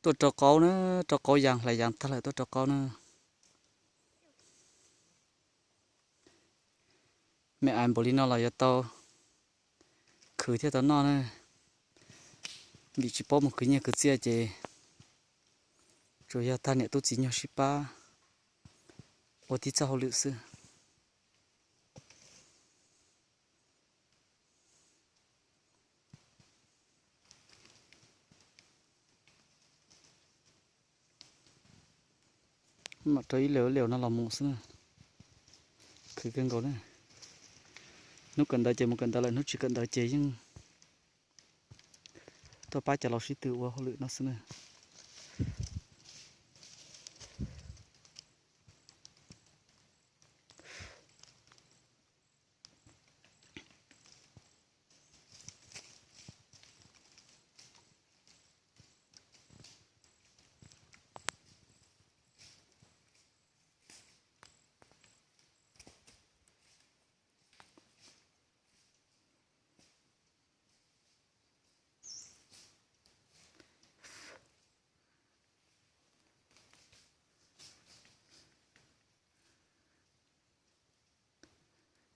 Tuaj rau qaub na, rau qaub yas hlais yas tag lawm tuaj rau qaub na. Me ais npaum li no los yuav tau khwv thiaj tau noj na. Vim tsis paub mus khwv nyiaj khwv txiaj ces tsuas yog tag niam tub txiv nyuag sib pab ua tib txoj hauj lwm xwb. Mam rau ib liam ib liam no los mus xwb na. Khwv kawg nkaus na. Hnub kawm ntawv ces mus kawm ntawv lawm, hnub tsis kawm ntawv ces yeej tuaj pab cov laus sib tw ua hauj lwm no xwb na.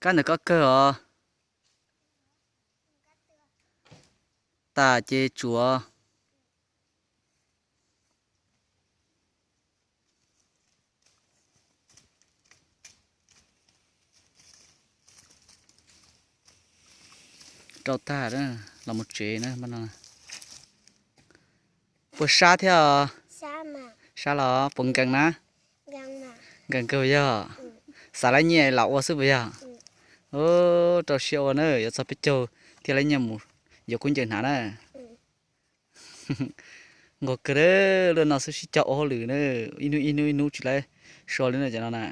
Kab ntawm koj kawg os. Tas ces tsuav. Rau tag los mus tsev na. Puas sab thiab? Sab los puas nkees na? Nkees kawg yog. Xav laib nyiaj los ua xwb puas yog? Rau siab ua na, yuav txog peb caug thiaj laib nyiaj mus yuav kub ncaws hnav na. Nquag kawg, lub no xwb sib cog ua hauj lwm na, ib hnub ib hnub ib hnub tsis laib so li no cov no na.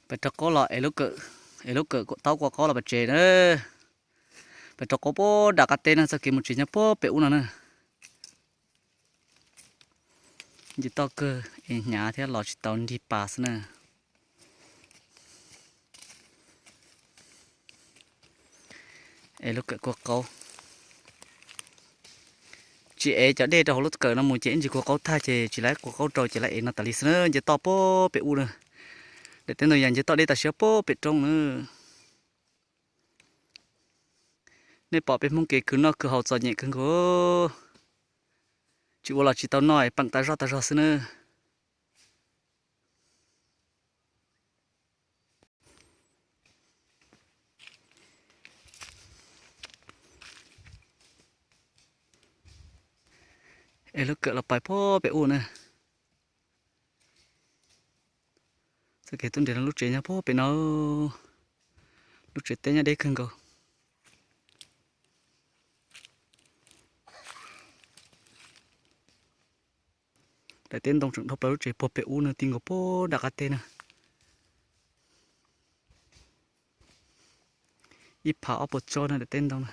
Pem rau qaub los es lub kawm taub kua qaub los pem tsev na. Pem rau qaub puag nram qab teb no, txoj kev mus tsev nyob puag pem ub no na. Nce toj kawg es hnyav thiab los tsis tau nrig pas xwb na. Es lub kawm kua qaub. Tsis ev cov dej rau hauv lub kawm no mus ces ib ntsis kua qaub tag ces tsis laib kua qaub rau ces laib ev no tas li xwb na, nce toj puag pem ub na. Daim teb ntoo yas nce toj deb tas siab puag pem roob na. Nej pom peb Hmoob kev khwv noj khwv haus txom nyem kawg nkaus. Tsis ua los tsis tau noj, peem tas zoj tas zog xwb na. Es lub kawm los pais puag pem ub na. Txoj kev tuaj nres no lub tsev nyob puag pem no. Lub tsev teb nyob deb kawg nkaus. Daim teb ntoo tseem dhau plaws lub tsev puag pem ub no, ti nkaus puag nram qab teb na. Ib phav ob puas tso na daim teb ntoo na.